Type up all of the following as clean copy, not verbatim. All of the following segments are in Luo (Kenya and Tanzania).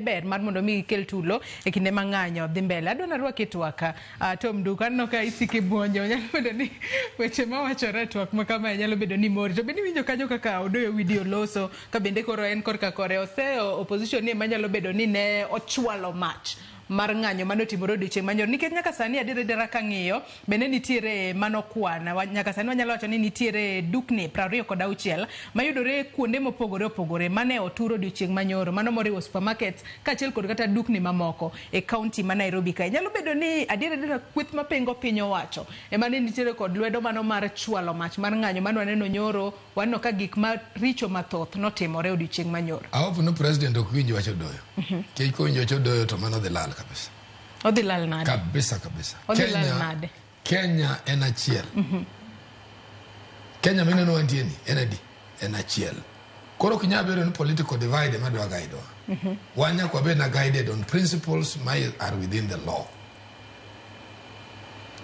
Ber mar mondo mi gikel tulo e kinde ma ng'anyo dhi mbele. Adwa narwaki e twak Tom Duka, aneno ka isiko ibuonjo, nyalo bedo ni weche mawachore e twak ma kamae nyalo bedo ni mori. To bende iwinjo kanyo kaka Odoyo Owidi oloso ka bende koro en korka kore oseyo opposition ni ema nyalo bedo ni ne ochwalo mach mar ng'anyo mane otimore odiochieng' manyoro nikech nyaka sani adier adiera kang'iyo bende nitiere mano kwan nyaka sani wanyalo wacho ni nitiere dukni 26 mayudore kuonde mopogore opogore mane otur odiochieng' manyoro mano moriwo supermarkets kaachiel kod kata dukni mamoko e kaunti ma Nairobi kae. Nyalo bedo ni adier adiera kweth mapingo piny owacho ema ne nitiere kod lwedo mano mar chwalo mach mar ng'anyo mane waneno nyoro waneno ka gik maricho mathoth notimore odiochieng' manyoro. I hope no president ok winj wach Odoyo. Nikech kowinjo wach Odoyo to mano dhi lal kabisa. Odhi lal nade? Kabisa kabisa. Odhi lal nade? Kenya en achiel. Kenya mineno wantie ni en adi? En achiel. Koro ok nyal bedo ni political divide ema dwa guide wa. Wan nyaka wabed na guided on principles ma are within the law.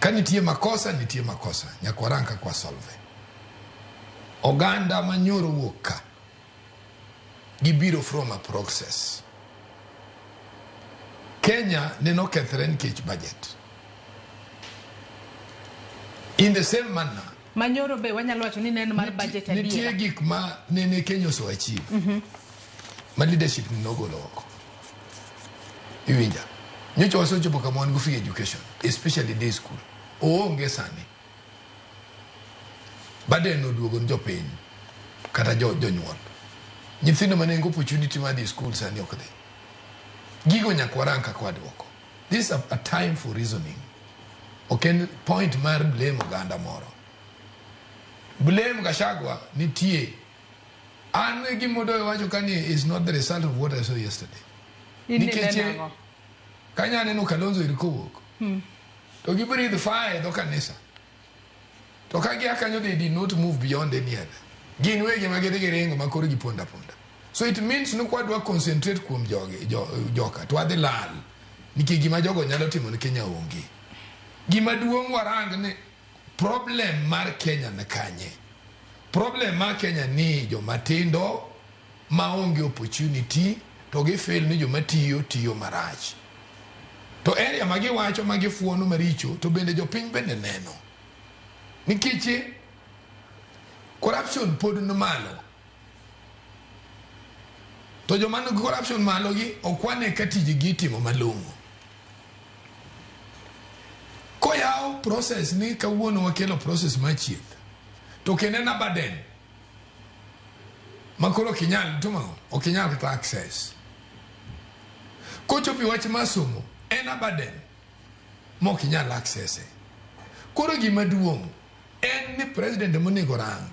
Ka nitie makosa, nitie makosa. Nyaka warang kaka wa solve. Oganda manyoro wuok ka gibiro from a process. Kenya nene okethre nikech budget. In the same manner, Manyoro be wanyalo wacho ni ne en mar budget nitie adiera. gik ma nene Kenya ose achieve ma leadership ni nogolo oko. Iwinja? Nyocha wasechopo kama wan go free education, especially day school. Oonge sani. Burden oduogo ne jopiny kata jo jonyuol. Nyithindo mane nigi opportunity mar dhi school sani ok dhi. Gigo nyaka warang kaka waduoko. This is a time for reasoning. Ok en point mar blame oganda moro. Blame Gachagua nitie. An gima Odoyo wacho ka ni is not the result of what I saw yesterday. In Nikech nineno ang'o? kanya aneno Kalonzo iri kowuok. To gi breathe fire e dho kanisa. To ka gia kanyo they did not move beyond any other. Gin wegi ma gidhi giringo ma koro giponda ponda. So it means ni kwadwa concentrate kuom jogi, jo, joka to wadhi lal. Nikech gima jogo nyalo timo ne Kenya onge. Gima duong' warang ni problem mar Kenya ni kanye. Problem mar Kenya ni joma tindo maonge opportunity to gi feel ni joma tiyo tiyo marach. To area ma giwacho ma gifuono maricho to bende jopiny bende neno. Nikech corruption pod ni malo. To joma nigi corruption malo gi ok wane ka tijgi itimo malong'o. Koyaw process ni kawuono wakelo process mar chieth to kendo en a burden ma koro ok inyal timo ang'o? Ok inyal kata access. Kochopo e wach mar somo, en a burden ma ok inyal access e. Koro gima duong' en ni president ema onego rang.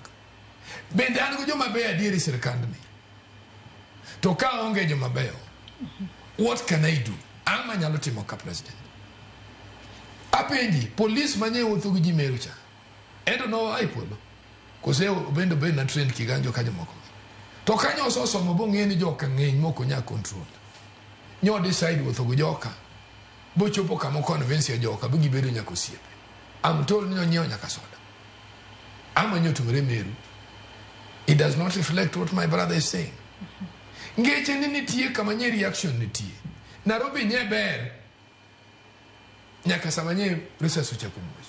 Bende an gi joma beyo adier e sirkandni? To ka aonge joma beyo, what can I do? Ang'o manyalo timo ka president? Apenji, polis manye wuotho gi ji Meru cha, ento noa e polo? Kose obende obed na trained kiganjo ka jomoko gi? To kanyo ososomo bong'e ni joka ng'eny mok onya control. Nyo decide wuotho gi joka, bochopo kama o convince joka bu gibedo nyaka osiepe. I'm told ni onyiewo nyaka soda. Ang'o manyo otimore Meru? It does not reflect what my brother is saying. Ngeche ni nitie kama nye reaction nitie. Nairobi nye ber nyaka sama nye risas ochako muoch.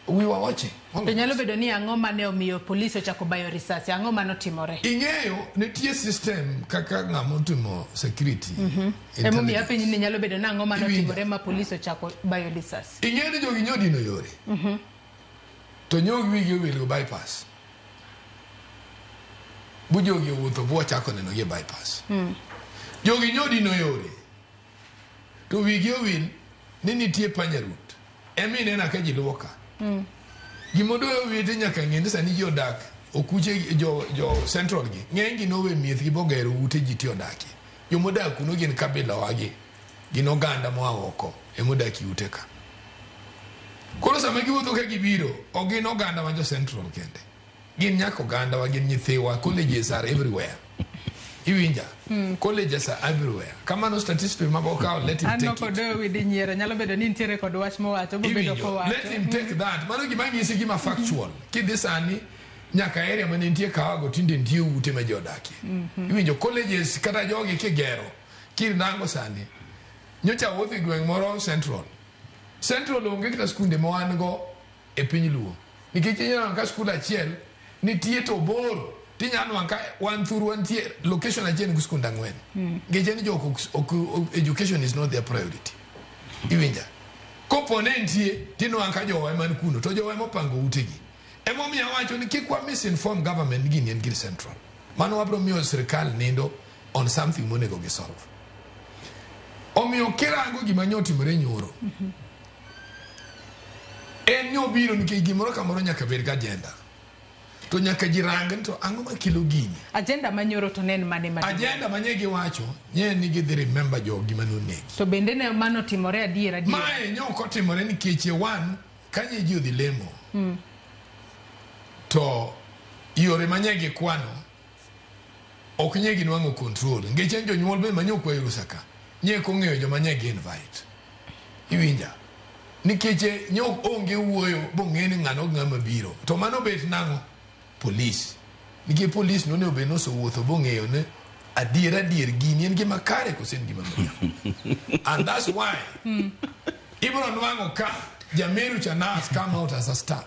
We were watching. All To of nyalo us. bedo ni ang'o mane omiyo polis ochako bayo risasi? Ang'o mane otimore? Ing'eyo nitie system kaka ng'ama otimo security. Emomiyo intelligence. apenji ni nyalo bedo ni ang'o mane Iwinjo. otimore ma polis ochako bayo risasi? Ing'eyo ni jogi nyodino yore. To nyogi wigi owil go bypass. Bu jogi owuotho bu wachako neno gi e bypass. Jogi nyodino yore. To wigi owil ni nitie panya route. Ema ineno ka ji luwo ka. Gima odoyo owete nyaka ng'e ni sani ji odak okuche jo central gi ng'eny gi nowe miechgi bogero ute ji ti odakie. Jomodak kuno gin kabila wagi. Gin oganda moa oko emodak e ute ka. Koro sama giwuotho ka gibiro, ok gin oganda ma jo central kende. Gin nyaka oganda wa, gin nyithiwa. Colleges are everywhere. Iwinja? Colleges are everywhere. Kamano statistics mago okawo, let him Anno take it. kod Owidi nyiero nyalo bedo ni nitiere kod wach mowacho bobedo Iwinjo? kowacho. Let him take that. Mano gima nyisi gima factual. Kidhi sani nyaka area mane nitie kawago tinde nitie ute ma ji odakie. Iwinjo? Colleges kata jogi kigero Kirango sani, nyocha awuotho e gweng' moro Central. Central onge kata skunde ma wan go e piny Luo. Nikech inyalo nwang'o ka skul achiel nitie to bor tinyalo nwang'o ka wan thurwa nitie location achiel nigi skunde ang'wen. Nikech en jok ok, education is not their priority. Iwinja? Kopo ne nitie tinwang'o ka jowa ema ni kuno to jowa ema opango utegi. Emomiyo awacho ni kik wa misinform government ni gini en gir Central. Mano wabiro miyo sirikal nindo on something monego gisolve. Omiyo kirango gima nyo otimore nyoro, en nyobiro nikech gimoro kamoro nyaka bed gi agenda. To nyaka ji rang ni to ang'o makelo gini. Agenda manyoro to ne en mane maduong'? Agenda manye giwacho nye ni gidhi remember jogi manonegi. To bende ne mano otimore adier adier? Mae ne ok otimore nikech one, kanye ji odhi lemo, to yore manye gikwano ok nye ginwang'o control. Nikech en jonyuol be manye okwayo rusa ka, nye ok ong'eyo joma nye gi invite. Iwinja? Nikech nye ok onge wuoyo bong'e ni ng'ano gi ng'ama biro. To mano bet nang'o? Police. Nikech police nonego bed ni osewuotho bong'eyo ni adier adier gini en gima kare kose en gima miriambo. And that's why ibiro nwang'o ka Jameru cha now has come out as a star.